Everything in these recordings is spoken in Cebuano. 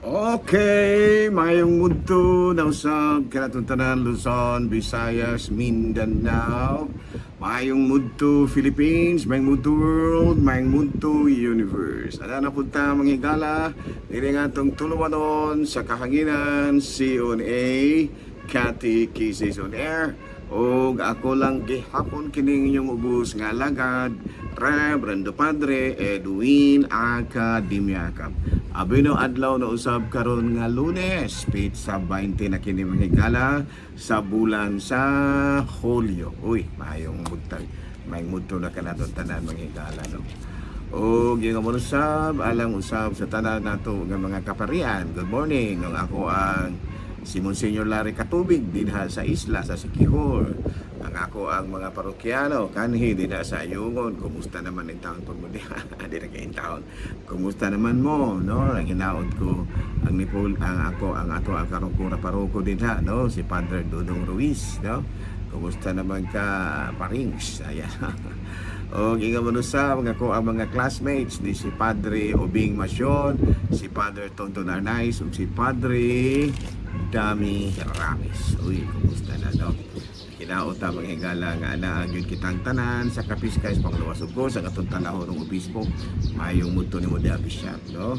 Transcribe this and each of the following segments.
Okay, mayong udto na usab kanatong tanan, Luzon, Visayas, Mindanao. Mayong udto, Philippines, mayong udto, world, mayong udto, universe. Ana na punta, mga higala, diri nga atong tulumanon sa kahanginan, CONA, Catechesis on Air. Og ako lang gihapon kining inyong ubos nga alagad, Reverendo Padre Edwin Academiacab. Abino adlaw na usab karon nga Lunes, petsa 20 na kini, mga higala, sa bulan sa Hulyo. Uy, maayong buntag. Maayong mudto na kanato tanan, mga higala, no. O yung mo usab, alang usab sa tanan nato nga mga kaparian. Good morning. Ang ako ang si Monsignor Larry Katubig dinha sa isla sa Siquijor. Ang ako ang mga parokyano kanhi dinha sa Ayungon. Kumusta naman in taon pag mo diha? Di na kay taon. Kumusta naman mo, no? Ang hinaot ko ang nipul ang ako ang ato ang karong kura paroko dinha, no? Si Padre Dudong Ruiz, no? Kumusta naman ka, Parings? Ayan. O inga mo sa mga ko ang mga classmates ni si Padre Obing Masyon, si Padre Tonton Arnaiz, ug si Padre Dami Ramis. Uy, kumusta na, no? Hinaot ta, mga higala, nga anaa gyud kitang tanan sa kapiskay sa pangluwas ug sa katong talahon ng obispo. Mayong mudto nimo diha, bishop, no?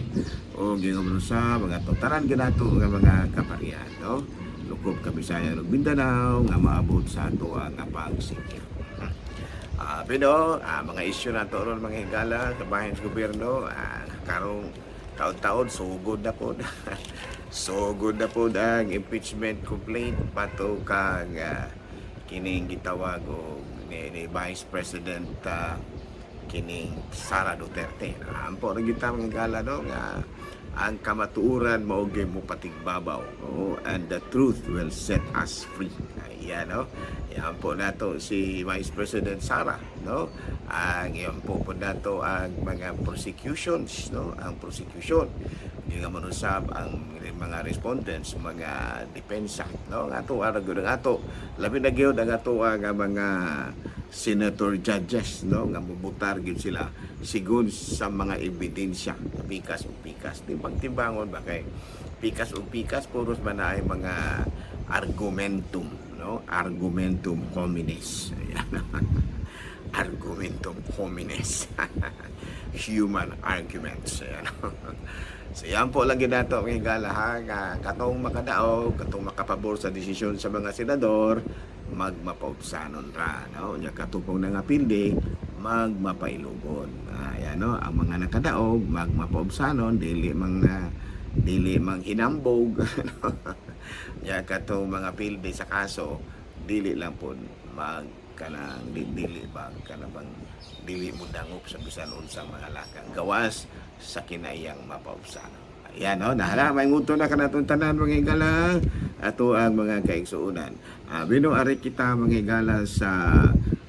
O inga mo sa mga tanan gyud nato nga mga kaparian, no? Lukop ka Bisaya ug Mindanao nga maabot sa ato ang pagsikyo. Pero mga isyu nato ron, mga higala, kabahin sa gobyerno, karong taon-taon sugod na po. Sugod na po ang impeachment complaint pato kang kining gitawag og ni Vice President kining Sara Duterte. Ampo ra gyud ta, mga higala, no, nga ang kamatuoran mao gyud mo patigbabaw. Oo, and the truth will set us free. Ayan, no? Yan po nato si Vice President Sara, no? Ang iyan po nato ang mga prosecutions, no? Ang prosecution. Hindi nga manusab ang mga respondents, mga depensa, no? Ang ato ara gyud ang ato. Labi na gyud ang ato ang mga senator judges, no, nga mubutar gyud sila sigon sa mga ebidensya, pikas ug pikas, di pagtimbangon ba, kay pikas ug pikas puros man na ay mga argumentum, no, argumentum homines. Ayan. Argumentum homines, human arguments. Ayan. So yan po lang ginato, mga higala, ha, nga katong makadaog, katong makapabor sa desisyon sa mga senador, magmapaupsanon ra, no? Nya katupong nangapildi, magmapailugon. Ayan, no, ang mga nakadaog magmapaupsanon, dili mang hinambog. Nya katong mga pildi sa kaso, dili lang po mag kanang dili ba kanang bang dili mo dangop sa bisan unsang mga lakang gawas sa kinaiyang mapaupsanon. Ayan, no, nahala, may nguto na kanatong tanan, mga higala, ato ang mga kaigsuonan. Bino ari kita, mga higala, sa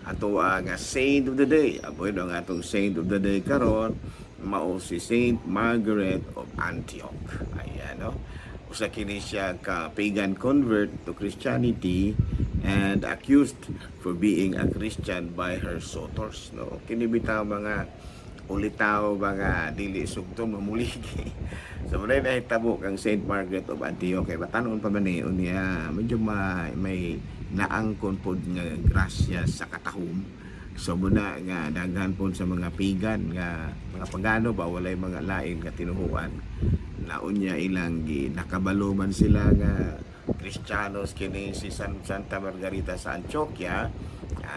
ato ang saint of the day. Aboy ang atong saint of the day karon mao si Saint Margaret of Antioch. Ayan, no. Usa kini siya ka pagan convert to Christianity and accused for being a Christian by her suitors, no? Kini bitaw mga ulitaw, mga dili sugto mamuligi. So muna nahitabo kang Saint Margaret of Antioch kay batanon pa man ni unya, medyo may naangkon pod nga grasya sa katahom. So muna nga daghan pod sa mga pagan nga mga pagano ba, walay mga lain nga tinuhuan na unya ilang gi nakabalo man sila nga Kristiyanos kini si Santa Margarita sa Antioquia,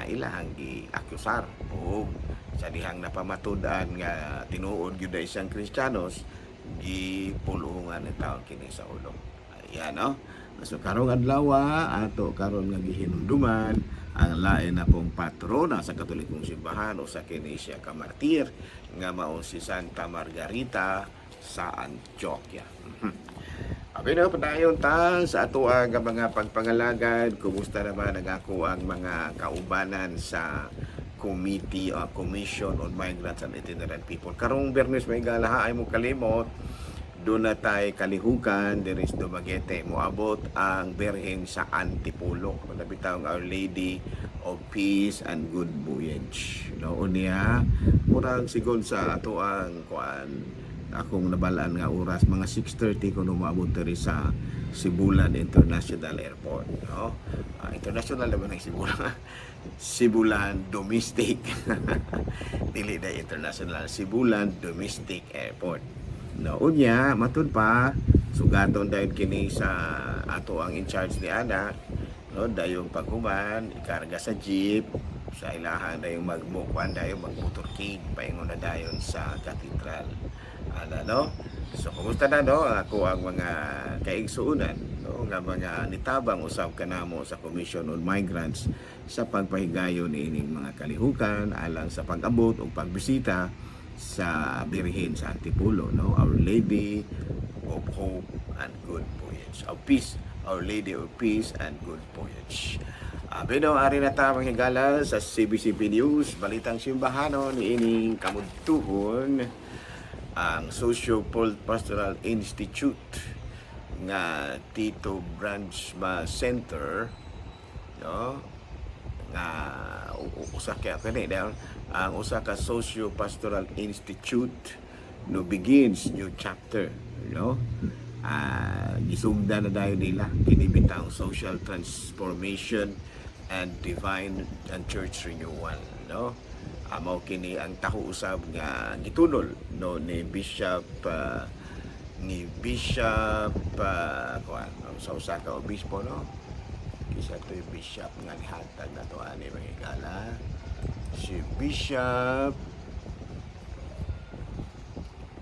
ilang gi akusar og sa dihang napamatud-an nga tinuod gyud ay siyang Kristiyanos, gipulungan ni taon kini sa ulo. Ayan, no? So karong adlaw ato karon nga gihinumduman ang lain na pong patrona sa Katolikong simbahan, usa kini siya ka martir nga mao si Santa Margarita sa Antioquia. Abi na padayon ta sa ato ang mga pagpangalagad. Kumusta naman ang ako ang mga kaubanan sa Committee Commission on Migrants and Itinerant People? Karong Biyernes, may gala, ay mo kalimot, doon na tayo kalihukan diri sa Dumaguete, moabot ang Birhen sa Antipolo, malapit ang Our Lady of Peace and Good Voyage, no? Unya murag sigon sa ato ang kuan. Akong nabalaan nga oras, mga 6:30 ko moabot diri sa Sibulan International Airport, no? Ah, international naman ang Sibulan. Sibulan Domestic. Dili na international, Sibulan Domestic Airport. No, unya matud pa sugaton dayon kini sa ato ang in charge ni ana, no? Dayong paghuman, ikarga sa jeep sa ilahan, dayong magmukuan, dayong magmotorcade paingon na dayon sa cathedral ana, no? So kumusta na, no, ako ang mga kaigsuonan, no, nga mga nitabang usab kanamo sa Commission on Migrants sa pagpahigayon ining mga kalihukan alang sa pag-abot o pagbisita sa Birhen sa Antipolo, no? Our Lady of Hope and Good Voyage, of Peace, Our Lady of Peace and Good Voyage. Abi no, ari na ta, mga higala, sa CBCP News, Balitang Simbahano ni ining kamudtuhon. Ang Socio Pastoral Institute nga Tito Brandsma Center, no, nga usa kay kani dayon ang usa ka Socio Pastoral Institute, no, begins new chapter, no? Ah, gisugda na dayon nila kini bitang social transformation and divine and church renewal, no? Mao kini ang taho usab nga gitunol, no, ni Bishop kuan sa usa ka obispo, no? Kisa to'y bishop nga nihatag na to ani, mga higala, si Bishop.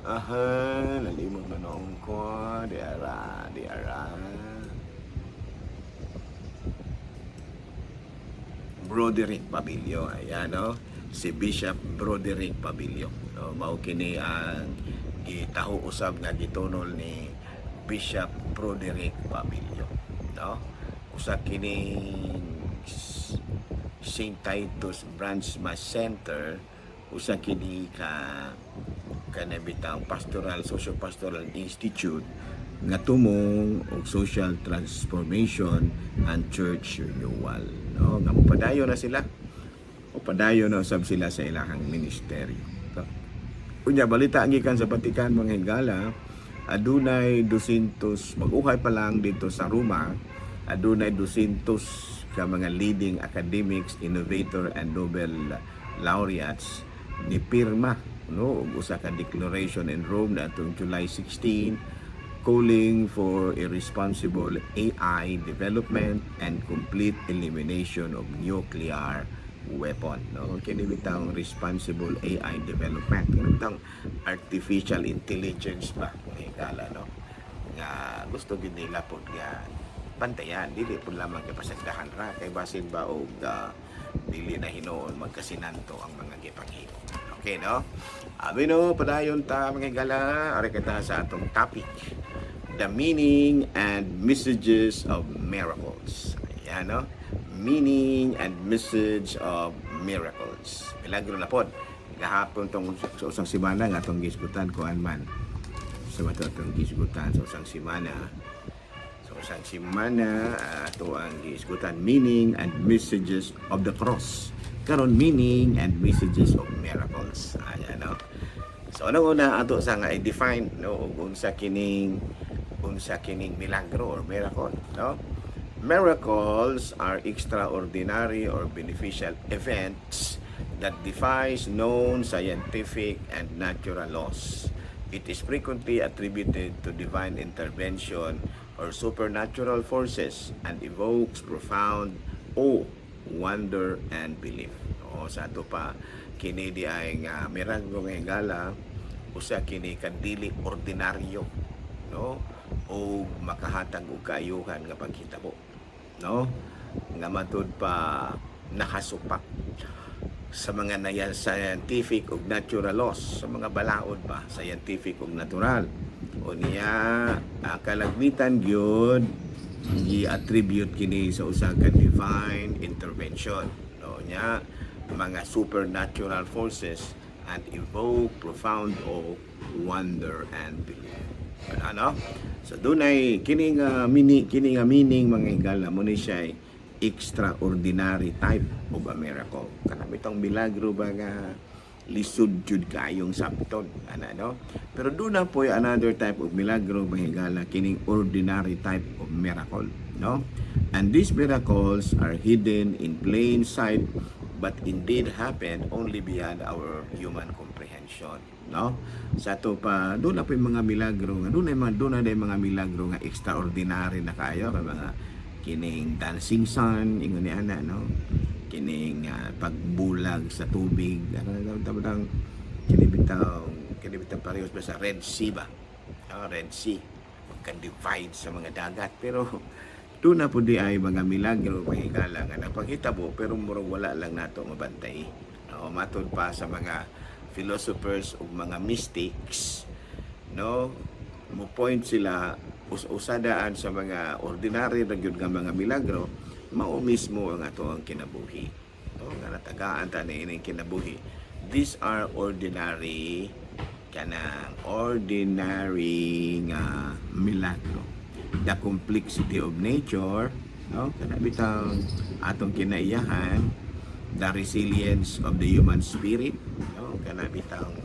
Aha, nalimot na noong ko. Di ara, di ara. Broderick Pabilio. Ayan, no? Si Bishop Broderick Pabilio. No, mao kini ang gitaho usab nga gitunol ni Bishop Broderick Pabilio. No? Usa kini St. Titus Brandsma Center, usa kini ka kanabitang pastoral, social pastoral institute nga tumong og social transformation and church renewal, no, nga mopadayon na sila o padayon na usab sila sa ilahang ministeryo. So, unya balita gikan sa Vatican, mga higala, adunay 200, mag-uhay pa lang dito sa Roma, adunay 200 ka mga leading academics, innovator and Nobel laureates ni pirma, no, og usa ka declaration in Rome atong July 16 calling for a responsible AI development and complete elimination of nuclear weapon, no? Kini bitang responsible AI development, kini bitang artificial intelligence ba, mga higala, no, nga gusto gid nila pod nga bantayan, dili pud lamang kay pasagdahan ra, kay basin ba og dili na hinuon magkasinanto ang mga gipanghimo. Okay, no? Abi no, padayon ta, mga higala, ari kita sa atong topic, the meaning and messages of miracles. Ayan, no? Meaning and message of miracles. Milagro na pod. Gahapon tong sa usang simana nga atong gisgutan, kuan man. Sa mato atong gisgutan sa usang simana. Sa usang simana ato ang gisgutan, meaning and messages of the cross. Karon, meaning and messages of miracles. Ayan, no? So unang una, ato sa nga i-define, no, ug unsa kining milagro or miracle, no? Miracles are extraordinary or beneficial events that defies known scientific and natural laws. It is frequently attributed to divine intervention or supernatural forces and evokes profound awe, wonder, and belief. O sa ato pa, kini di ay nga milagro nga higala, usa kini ka dili ordinaryo, no, o makahatag og kaayuhan nga paghitabo, no, nga matud pa nakasupak sa mga nayan scientific ug natural laws, sa mga balaod ba, scientific ug natural. O niya ang kalagmitan gyud gi-attribute kini sa usa ka divine intervention, no, nya mga supernatural forces and evoke profound awe, wonder and belief. Ano, so dunay kini nga mini kini nga meaning, mga higala, mo ni siya ay extraordinary type of a miracle, kanang bitong milagro ba nga Lisod jud kayong sabton ana, no? Pero duna poy another type of milagro, mga higala, kining ordinary type of miracle, no? And these miracles are hidden in plain sight but indeed happened only beyond our human comprehension, no? Sa ato pa, duna poy mga milagro nga duna mga milagro nga extraordinary na kayo, kay mga kining dancing sun, ingon ni ana, no? Kining pagbulag sa tubig, ano tawag kini bitaw, parehas ba sa Red Sea ba? Ah, Red Sea magka-divide sa mga dagat. Pero duna po diay mga milagro, mga higala, nga nagpanghitabo pero murag wala lang nato mabantay, no? Matud pa sa mga philosophers ug mga mystics, no, mo point sila usadaan sa mga ordinary na gyud nga mga milagro mao mismo ang ato ang kinabuhi, no, nga natagaan ta ni ining kinabuhi. These are ordinary, kanang ordinary nga milagro, the complexity of nature, no, kana bitang atong kinaiyahan, the resilience of the human spirit, no, kana bitang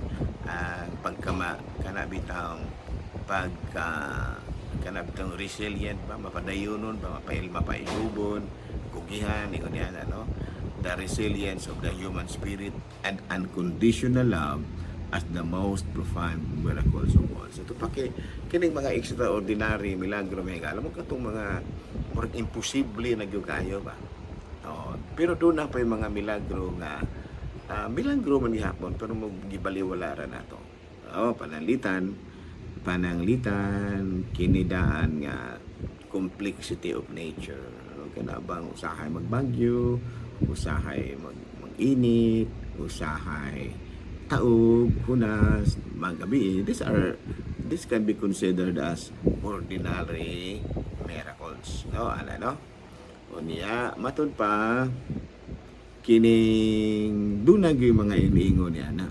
ang pagkama kana bitang pagka kana bitang resilient ba, mapadayonon ba, mapailubon, kugihan, ingon niya, no? The resilience of the human spirit and unconditional love as the most profound miracles of all. So ito pa kay kining mga extraordinary milagro, mga, alam mo katong mga murag imposible na gyud kayo ba. Oo. Pero duna pa yung mga milagro nga milagro man gihapon pero mo gibaliwala ra nato. Oo, pananglitan kinidaan nga complexity of nature. Kana bang usahay magbagyo, usahay mag-init, usahay taog, hunas, magabi. These are this can be considered as ordinary miracles. No, ana, no? Unya, matud pa kining duna gyud mga iniingon niya na.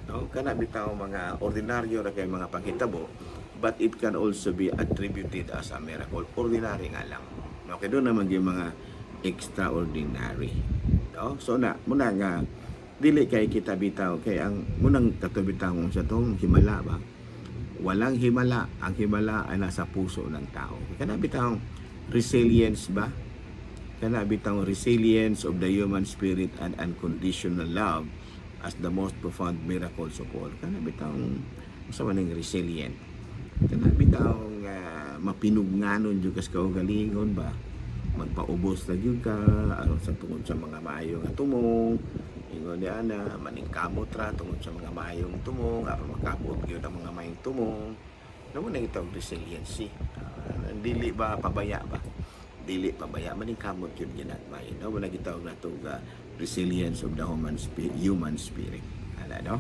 No, kana bitaw mga ordinaryo ra kay mga panghitabo, but it can also be attributed as a miracle. Ordinary nga lang. No, kay duna man gyud mga extraordinary. No? So na, muna nga dili kay kita bitaw kay ang munang katubitaw sa tong himala ba. Walang himala, ang himala ay nasa puso ng tao. Kana bitaw resilience ba? Kana bitang resilience of the human spirit and unconditional love as the most profound miracles of all. Kana bitang unsa man ning resilient? Kana bitang mapinugnanon jud kas kaugalingon ba? Magpaubos na gyud ka aron sa tungod sa mga maayo nga tumong, ingon ni ana, maningkamot ra tungod sa mga maayong tumong aron makabot gyud ang mga maayong tumong. Mao na gitawag resiliency. Dili ba pabaya ba? Dili pabaya, maningkamot gyud ginagmay, no? Wala gitawag nato ga resilience of the human spirit. Ala, no?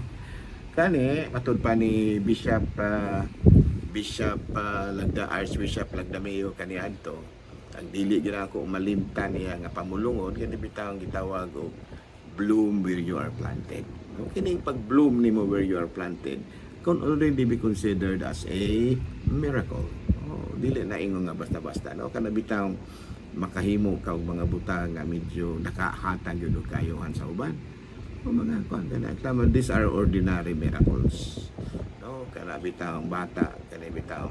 Kani matud pa ni Bishop Lagda, Archbishop Lagdameo kaniadto, ang dili gyud ako malimtan niya nga pamulungon, kani bitaw ang gitawag og "Bloom where you are planted." No, kining pag-bloom nimo where you are planted can already be considered as a miracle. Oh, dili na ingon nga basta-basta, no? Kana bitaw makahimo ka og mga butang nga medyo nakahatag yun og kayuhan sa uban. O mga kuan kana tama, these are ordinary miracles. No, kana bitaw bata, kana bitaw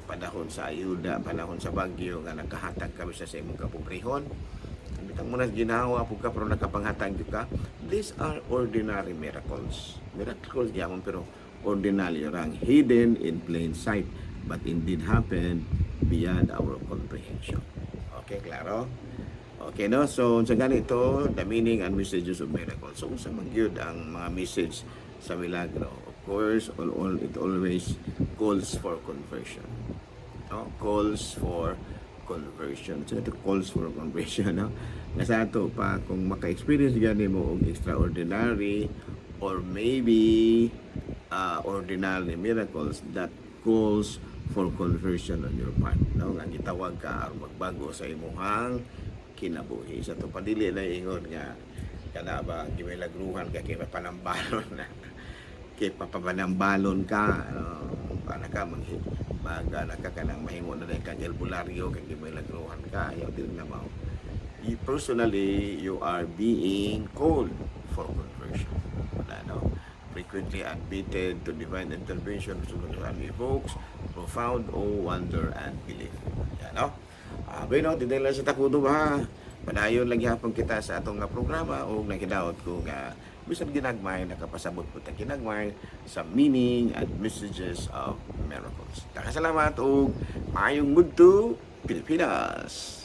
panahon sa ayuda, panahon sa bagyo nga nakahatag ka bisa sa imong kapobrehon. Bitang muna ginawa po ka pero nakapanghatag gyud ka. These are ordinary miracles. Miracles gyapon pero ordinary rang, hidden in plain sight but indeed happened beyond our comprehension. Okay, klaro? Okay, no? So, sa ganito, the meaning and messages of miracles. So, unsa man gyud ang mga message sa milagro? Of course, it always calls for conversion. No? Calls for conversion. So, ito calls for conversion, no? Nga sa ato pa, kung maka-experience gani mo og extraordinary or maybe ordinary miracles that calls for conversion on your part, no? Nga gitawag ka aron magbago sa imuhang kinabuhi. Sa ato pa, dili na ingon nga kana ba gimilagruhan ka kay papanambalon na, kay papapanambalon ka, no? Para ka mag ana ka kanang mahimo na dahil kang albularyo kay gimilagruhan ka. Ayaw, dili na mao. You personally, you are being called for conversion. Wala, no? Frequently admitted to divine intervention, supernatural, evokes profound awe, wonder, and belief. Yan, no? Ah, bueno, tinday lang sa takudo ba? Padayon lang gihapon kita sa atong nga programa o nakidaot ko nga bisan ginagmay nakapasabot po ta ginagmay sa meaning and messages of miracles. Salamat ug maayong mudto, Pilipinas.